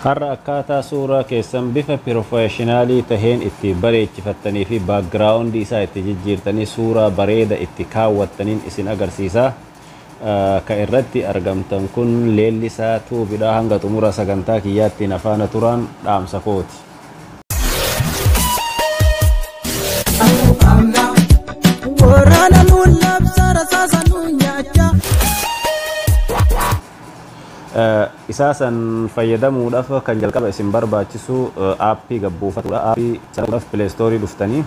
Har'a akkaataa suuraa keessan bifa professional taheen itti bareechifattanii fi background isaa itti jijjiirtanii suuraa bareeda itti kaawwattaniin isin agarsiisa. Ka irratti argamtan kun Leellisaa Tuubidha. Hanga xumura sagantaa kiyyaatti na faana turaan dhaamsa kooti. Waraana nuun labsa rasaasa nuun nyaachaa. Isaa san fayyadamuudhaaf kan jalqaba isin barbaachisu aappii gabbuufatudha. Aappii sanaaf Play Store dhuftanii,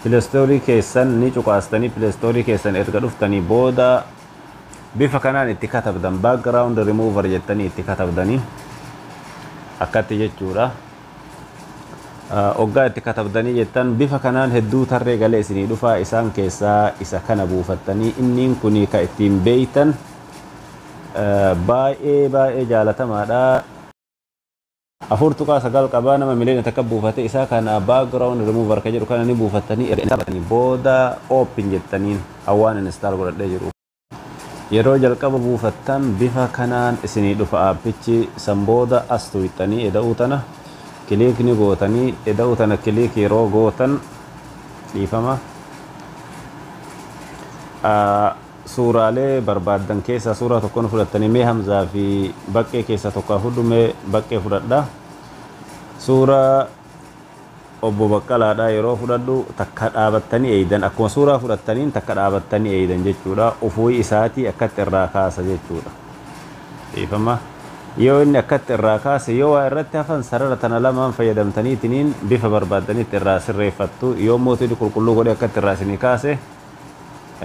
Play Store keessan ni cuqaastanii, Play Store keessan erga dhuftanii booda bifa kanaan itti katabdan, background remover jettanii itti katabdanii akkatti jechuudha. Oggaa itti katabdanii jettan bifa kanaan hedduu tarree galee isinii dhufaa, isaan keessaa isa kana buufattanii, inniin kuni ka ittiin beeytan baay'ee baay'ee jaalatamaadha. 4.9 qabaa, nama miliyoona 1 buufate. Isaa kana background remover ka jedhu kana ni buufattanii, erga booda open jettaniin hawaan install godhadhee jiru. Yeroo jalqaba buufattan bifa kanaan isinii dhufa aappichi. San booda as tuqxanii eda'uu tana click ni gootanii, eda'uu tana click yeroo gootan, dhiifama, suuraalee barbaaddan keessaa suuraa tokko fudhattanii, mee Hamzaa fi Baqqee keessaa tokko fudhu, mee Baqqee fudhadha. Suuraa obbo Baqqalaadha yeroo fudhadhu takka dhaabattanii eeydan, akkuma suuraa fudhattaniin takka dhaabattanii eeydan jechuudha. Ufuuyi isaatii akkatti irraa kaasa jechuudha. Dhiifama. Yoo inni akkatti irraa kaase, yoo waa irratti hafan sarara tana lamaan fayyadamtaniitiniin bifa barbaaddanitti irraa sirreeffattu. Yoo mootii qulqulluu godhee akkatti irraa isinii kaase,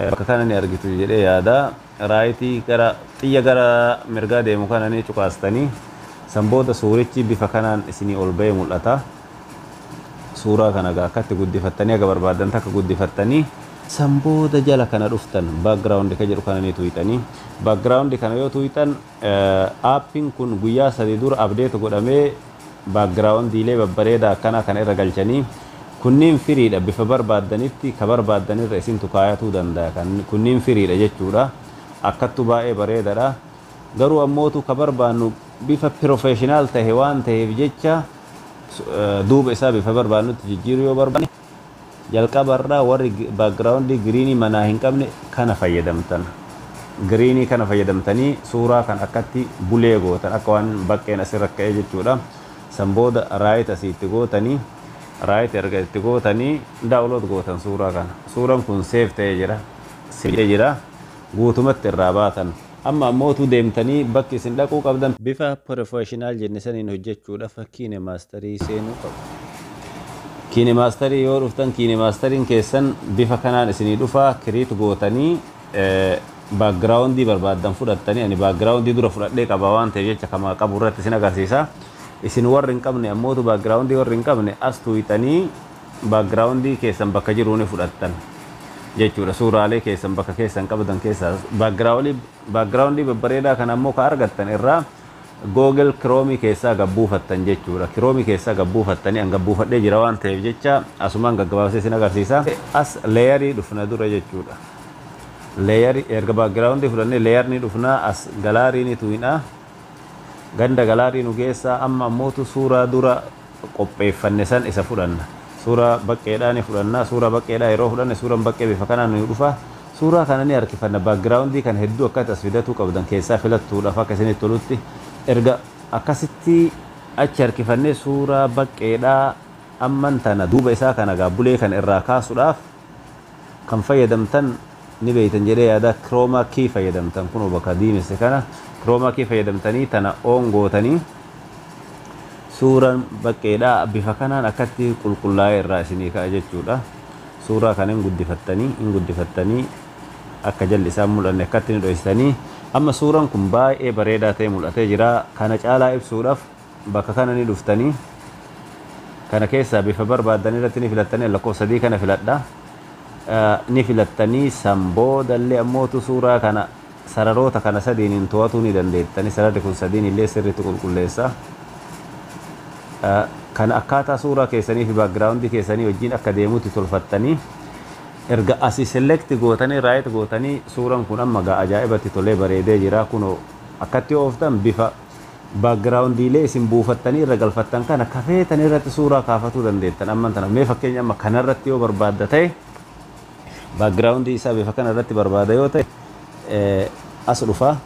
bakka kana ni argitu jedhee yaada. Right gara xiyya gara mirgaa deemu kana ni cuqaastanii, san booda suurichi bifa kanaan isinii ol ba'ee mul'ata. Suuraa kana gaa akkatti guddifattanii, aga barbaadan takka guddifattanii, san booda jala kana dhuftan, background ka jedhu kana ni tuqxanii. Background kana yoo tuqxan, aappiin kun guyyaa 3 dura update godhamee backgroundiilee babbareedaa akkana kana irra galchanii, kunniin firiidha, bifa barbaaddanitti ka barbaaddanirra isintu kaayatuu danda'a. Kunniin firiidha jechuudha. Akkattu baay'ee bareedaadha. Garuu ammootu ka barbaannu bifa professional tahe waan ta'eef jecha, duuba isaa bifa barbaannutti jijjiiruu yoo barbaanne, jalqabarraa warri background green manaa hin qabne kana fayyadamtan. Green kana fayyadamtanii suuraa kan akkatti bulee gootan, akka waan baqqeen asirra ka'ee jechuudha. San booda right asiitti gootanii, right erga itti gootanii download gootan suuraa kana. Suuraan kun save ta'ee jira. Save jira. Guutumatti irraa baatan. Amma ammootu deemtanii bakki isin dhaquu qabdan, bifa professional jenne saniin hojjechuudhaaf KineMaster seenuu qabu. KineMaster yoo dhuftan, KineMasteriin keessan bifa kanaan isinii dhufaa, create gootanii background barbaaddan fudhattanii, ani background dura fudhadhee qaba waan ta'eef jecha kama qabu irratti isin agarsiisa. Isin warri hin qabne ammootu, background warri hin qabne, as tuqxanii background keessan bakka jiruu ni fudhattan jechuudha. Suuraalee keessan bakka keessan qabdan keessaa background babbareedaa kana ammoo ka argattan irraa Google Chrome keessaa gabbuufattan jechuudha. Chrome keessaa gabbuufattanii, an gabbuufadhee jira waan ta'eef jecha asumaan gaggabaabsee isin agarsiisa. As layer dhufna dura jechuudha. Layer erga background fudhannee layer ni dhufna, as gallery ni tuqna. Ganda gallery nu keessaa amma ammootu suuraa dura qopheeffanne san isa fudhanna. Suuraa baqqeedhaa ni fudhanna. Suuraa baqqeedhaa yeroo fudhanne, suuraan baqqee bifa kanaan nu dhufa. Suuraa kana ni harkifanna. Background kan hedduu akkatti as fidatuu qabdan keessaa filattuudhaaf akka isinitti tolutti. Erga akkasitti achi harkifannee suuraa baqqeedhaa, amman tana duuba isaa kana gaabbulee kan irraa kaasuudhaaf kan fayyadamtan ni beeytan jedhee yaada, chroma key fayyadamtan. Kunoo bakka diimesse kana chroma key fayyadamtanii tana on gootanii, suuraan baqqeedhaa bifa kanaan akkatti qulqullaa'ee irraa isinii ka'a jechuudha. Suuraa kana hin guddifattanii, akka jalli isaa mul'anne akkatti ni dho'isitanii, amma suuraan kun baay'ee bareedaa ta'e mul'atee jira. Kana caalaa ibsuudhaaf bakka kana ni dhuftanii, kana keessaa bifa barbaaddan irratti ni filattanii, lakkoofsa 3 kana filadha. Ni filattanii, san boodallee ammootu suuraa kana sararoota kana sadiiniin to'atuu ni dandeettanii, sararri kun sadiin illee sirriitti qulqulleessa. Kana akkaataa suuraa keessanii fi background keessanii wajjin akka deemutti tolfattanii, erga asii select gootanii right gootanii, suuraan kun amma gaa ajaa'ibatti tolee bareedee jira. Kunoo akkatti ooftan bifa Backgroundiilee isin buufattanii irra galfattan kana kafeetan irratti suuraa kaafatuu dandeettan. Amman tana mee fakkeenya amma kanarratti yoo barbaadda ta'e, backgroundii isaa bifa kana irratti barbaada yoo ta'e, as dhufaa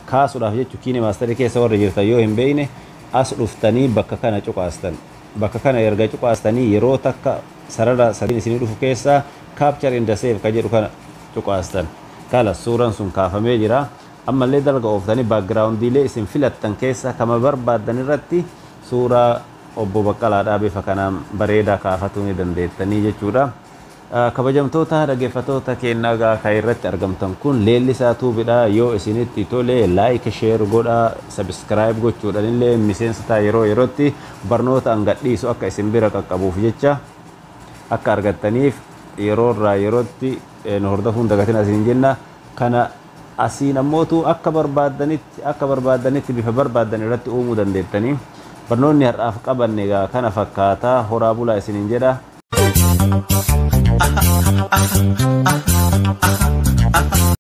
kaasuudhaaf jechu. KineMasterii keessa warra jirtan yoo hin beekne, as dhuftanii bakka kana cuqaastan. Bakka kana erga cuqaastanii, yeroo takka sarara sadiin isinii dhufu keessaa "capture and save" ka jedhu kana cuqaastan. Kala suuraan sun kaafamee jira. Ammallee dalga ooftanii backgroundiilee isin filattan keessa kama barbaaddan irratti suuraa obbo Baqqalaadhaa bifa kanaan bareedaa kaafatuu ni dandeettanii jechuudha. Kabajamtoota dhaggeeffattoota keenyaa, gaa kan irratti argamtan kun Leellisaa Tuubidha. Yoo isinitti tole, like, share godhaa, subscribe gochuudhaan illee miseensa ta'a. Yeroo yerootti barnoota an gadhiisu akka isin bira qaqqabuuf jecha, akka argattaniif, yeroo irraa yerootti nu hordofuun dagatina isin jenna. Kana asiin ammootu akka barbaaddanitti bifa barbaaddan irratti uumuu dandeettanii. Barnoonni har'aaf qabanne egaa kana fakkaataa. Horaa bulaa isiniin jedha.